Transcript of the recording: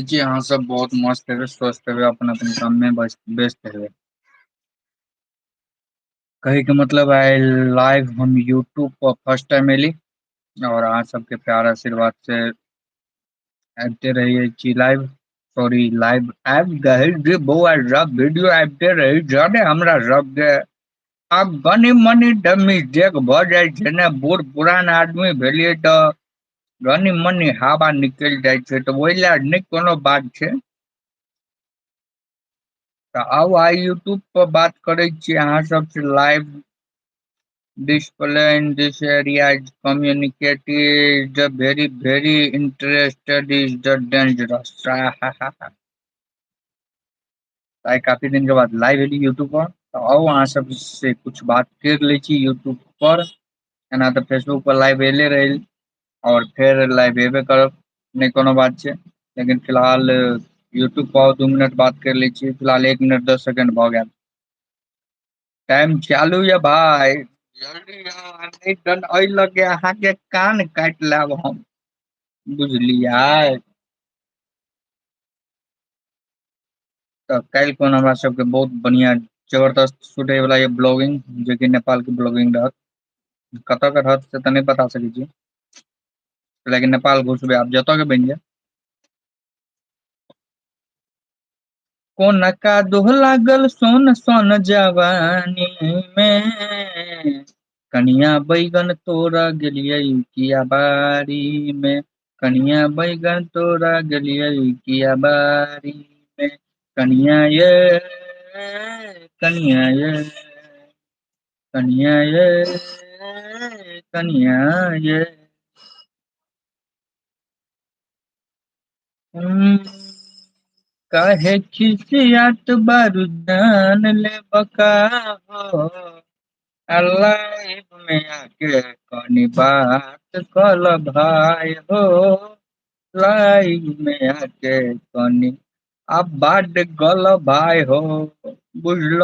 छी अहाँ सब बहुत मस्त हेबै, स्वस्थ हेबै, अपन अपन काम में व्यस्त हेबै। कहे के मतलब आइ लाइव हम यूट्यूब पर फर्स्ट टाइम एली और अहाँ सबके प्यार आशीर्वाद से आबिते रहे छी लाइव, सॉरी लाइव आबि गए जे बौआ सब वीडियो आबिते रही जाने हमरा सबके। आब कनी मनी तऽ मिस्टेक भऽ जाइ छै ने, बूढ़ पुरान आदमी भेलियै तऽ कनी मनी हवा निकलि जाइ छै, तऽ ओहि लए नहि कोनो बात छै। तऽ आउ आइ यूट्यूब पर बात करै छी अहाँ सबसँ live. Display in this area is communicated the very very interested is the dangerous. आइ काफी दिन के बाद लाइव एली यूट्यूब पर, तऽ आउ अहाँ सब से कुछ बात कर लै छी यूट्यूब पर। एना तऽ फेसबुक पर लाइव एले रही और फेर लाइव एबे करब, नहि कोनो बात छै, लेकिन फिलहाल यूट्यूब पर 2 मिनट बात कर लै छी। फिलहाल 1 मिनट 10 सेकेंड भऽ गेल, टाइम चालू ये भाई, जल्दी आउ, नहि तहन एहि लऽ के अहाँके कान काटि लेब हम, बुझलियै। तऽ काल्हि कोन हमरा सबके बहुत बढ़िया जबरदस्त शूट होय वाला ये ब्लॉगिंग, जे कि नेपाल के ब्लॉगिंग रहत, कतऽ के रहत से तऽ नहि बता सकै छी, लेकिन नेपाल घुसबै आब जतऽ के बनि जाय। कोन कादो लागल सोन सोन जवानी में, कनिया बैगन तोड़ा गेलियै किया बारी में, कनिया बैगन तोड़ा गेलियै किया बारी में, कनिया ये कनिया ये कनिया ये कनिया ये। काहे खिसियात बारू जान ले बका हो, लाइव में आके कनी बात कल भाई हो, लाइव में आके कनी अब बात गल भाई हो, बुझल।